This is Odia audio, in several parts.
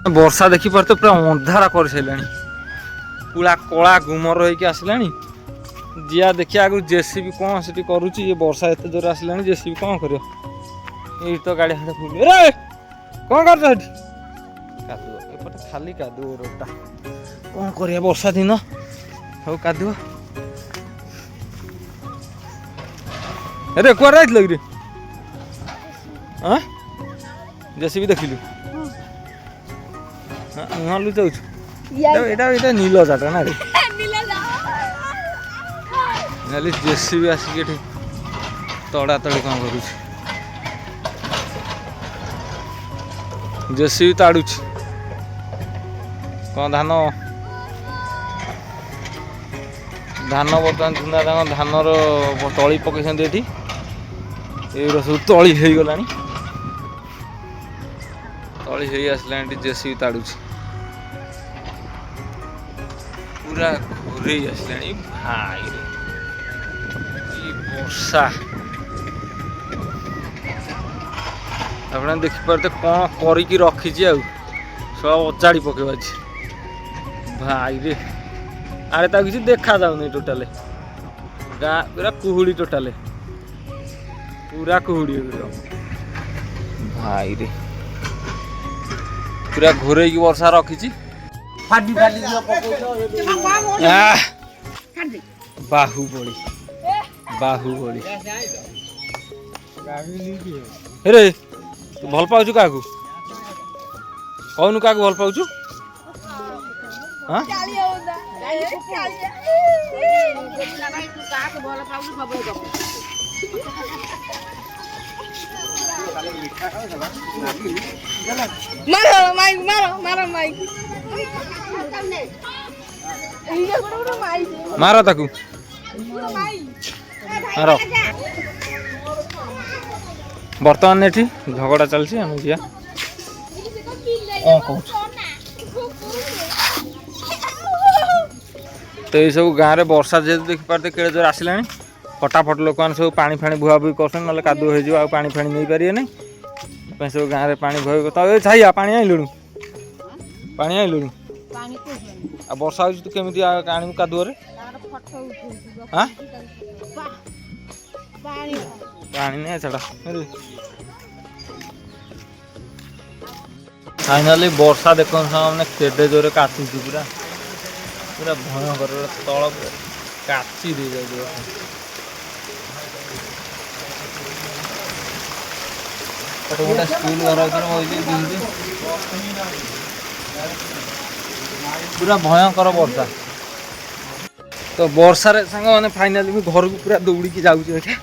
ବର୍ଷା ଦେଖିପାରୁଥିବ, ପୁରା ଅନ୍ଧାର କରିସାରିଲାଣି, ପୁରା କଳା ଗୁମର ହେଇକି ଆସିଲାଣି। ଯିଆ ଦେଖିବା ଆଗରୁ ଜେସିବି କ'ଣ ସେଠି କରୁଛି। ଇଏ ବର୍ଷା ଏତେ ଜୋରେ ଆସିଲାଣି, ଜେସିବି କ'ଣ କରିବ? ଏଇଠି ତ ଗାଡ଼ି ହାଡ଼େ ଫୁଲ ରେ। କ'ଣ କରୁଛ ସେଠି? କାଦୁଅ ଏପଟେ, ଖାଲି କାଦୁଅ ରୋଡ଼ଟା। କ'ଣ କରିବା, ବର୍ଷା ଦିନ ସବୁ କାଦୁଅ। ଆରେ, କୁଆଡ଼େ ଯାଇଥିଲ କିରେ? ହଁ, ଜେସିବି ଦେଖିଲୁ? ମୁହଁ ଲୁଚାଉଛୁ। ଏଇଟା ନୀଲଜାଟା ନା ରେ? ଖାଲି ଜେସିବି ଆସିକି ଏଠି ତଡ଼ା ତଡ଼ି କ'ଣ କରୁଛି। ଜେସିବି ତାଡ଼ୁଛି କ'ଣ ଧାନ। ଧାନ ବର୍ତ୍ତମାନ ଧୁନା ତାଙ୍କ ଧାନର ତଳି ପକେଇଛନ୍ତି ଏଠି। ଏଇଗୁଡ଼ା ସବୁ ତଳି ହେଇଗଲାଣି, ତଳି ହେଇ ଆସିଲାଣି। ଏଠି ଜେସିବି ତାଡ଼ୁଛି। ପୁରା ଘୋରେଇ ଆସିଲାଣି। ଭାଇରେ, କି ବର୍ଷା! ଆପଣ ଦେଖିପାରୁଥିବେ କ'ଣ କରିକି ରଖିଛି, ଆଉ ସବୁ ଅଜାଡ଼ି ପକେଇବ ଅଛି। ଭାଇରେ, ଆରେ ତାକୁ କିଛି ଦେଖାଯାଉନି ଟୋଟାଲେ। ଗାଁ ପୁରା କୁହୁଡ଼ି, ଟୋଟାଲେ ପୁରା କୁହୁଡ଼ି। ଭାଇରେ, ପୁରା ଘୋରେଇକି ବର୍ଷା ରଖିଛି। ଆଃ, ବାହୁବଳି, ବାହୁବଳି ରେ। ତୁ ଭଲ ପାଉଛୁ କାହାକୁ? କହୁନୁ, କାହାକୁ ଭଲ ପାଉଛୁ? ହଁ। କାହାକୁ ଭଲ ପାଉଛୁ ସବୁବେଳେ ଗପ। ମାର ମାଇକ୍, ମାର ମାର ମାଇକ୍। ମାର ତାକୁ, ମାର। ବର୍ତ୍ତମାନ ଏଠି ଝଗଡ଼ା ଚାଲିଛି। ଆମେ ଯିବା। କ'ଣ କହୁଛୁ ତ? ଏଇସବୁ ଗାଁରେ ବର୍ଷା ଯେହେତୁ ଦେଖିପାରୁଥିବେ କେଡ଼େ ଜୋର ଆସିଲାଣି, ଫଟାଫଟ ଲୋକମାନେ ସବୁ ପାଣି ଫାଣି ବୁହାବୁହି କରୁଛନ୍ତି, ନହେଲେ କାଦୁଅ ହେଇଯିବ, ଆଉ ପାଣି ଫାଣି ନେଇପାରିବେନି। ପାଇଁ ସବୁ ଗାଁରେ ପାଣି ବୁହା। ତ ଏ ଛାଇଆ, ପାଣି ଆଣିଲୁଣୁ? ପାଣି ଆଣିଲୁଣୁ? ଆଉ ବର୍ଷା ହେଉଛି, ତୁ କେମିତି ଆଣିବୁ କାଦୁଅରେ? ଆଁ, ପାଣି ନାଇଁ, ଛାଡ଼। ଫାଇନାଲି ବର୍ଷା ଦେଖନ୍ତୁ ସାଙ୍ଗମାନେ, କେଡ଼େ ଜୋରେ କାଚୁଛି। ପୁରା ପୁରା ଭୟଙ୍କର, ତଳ କାଚି ଦେଇଯାଉଛି ବର୍ଷା। ଗୋଟେ ସ୍କୁଲ ଘର ଭିତରେ ବଇଛି ଦିଦି। ପୁରା ଭୟଙ୍କର ବର୍ଷା। ତ ବର୍ଷାରେ ସାଙ୍ଗମାନେ, ଫାଇନାଲି ମୁଁ ଘରକୁ ପୁରା ଦୌଡ଼ିକି ଯାଉଛି ଏଇଟା।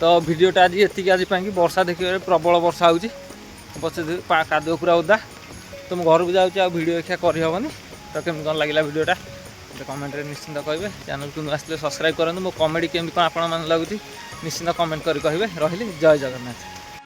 ତ ଭିଡ଼ିଓଟା ଆଜି ଏତିକି ଆଜି ପାଇଁକି। ବର୍ଷା ଦେଖିବାରେ, ପ୍ରବଳ ବର୍ଷା ହେଉଛି, ପଛେ କାଦୁଅ ପୁରା ଓଦା। ତ ମୁଁ ଘରକୁ ଯାଉଛି, ଆଉ ଭିଡ଼ିଓ ଦେଖିବା କରିହେବନି। ତ କେମିତି କ'ଣ ଲାଗିଲା ଭିଡ଼ିଓଟା, ମୋତେ କମେଣ୍ଟରେ ନିଶ୍ଚିନ୍ତ କହିବେ। ଚ୍ୟାନେଲକୁ ନୂଆ ଆସିଲେ ସବସ୍କ୍ରାଇବ୍ କରନ୍ତୁ। ମୋ କମେଡ଼ି କେମିତି କ'ଣ ଆପଣମାନଙ୍କୁ ଲାଗୁଛି, ନିଶ୍ଚିନ୍ତ କମେଣ୍ଟ କରି କହିବେ। ରହିଲି, ଜୟ ଜଗନ୍ନାଥ।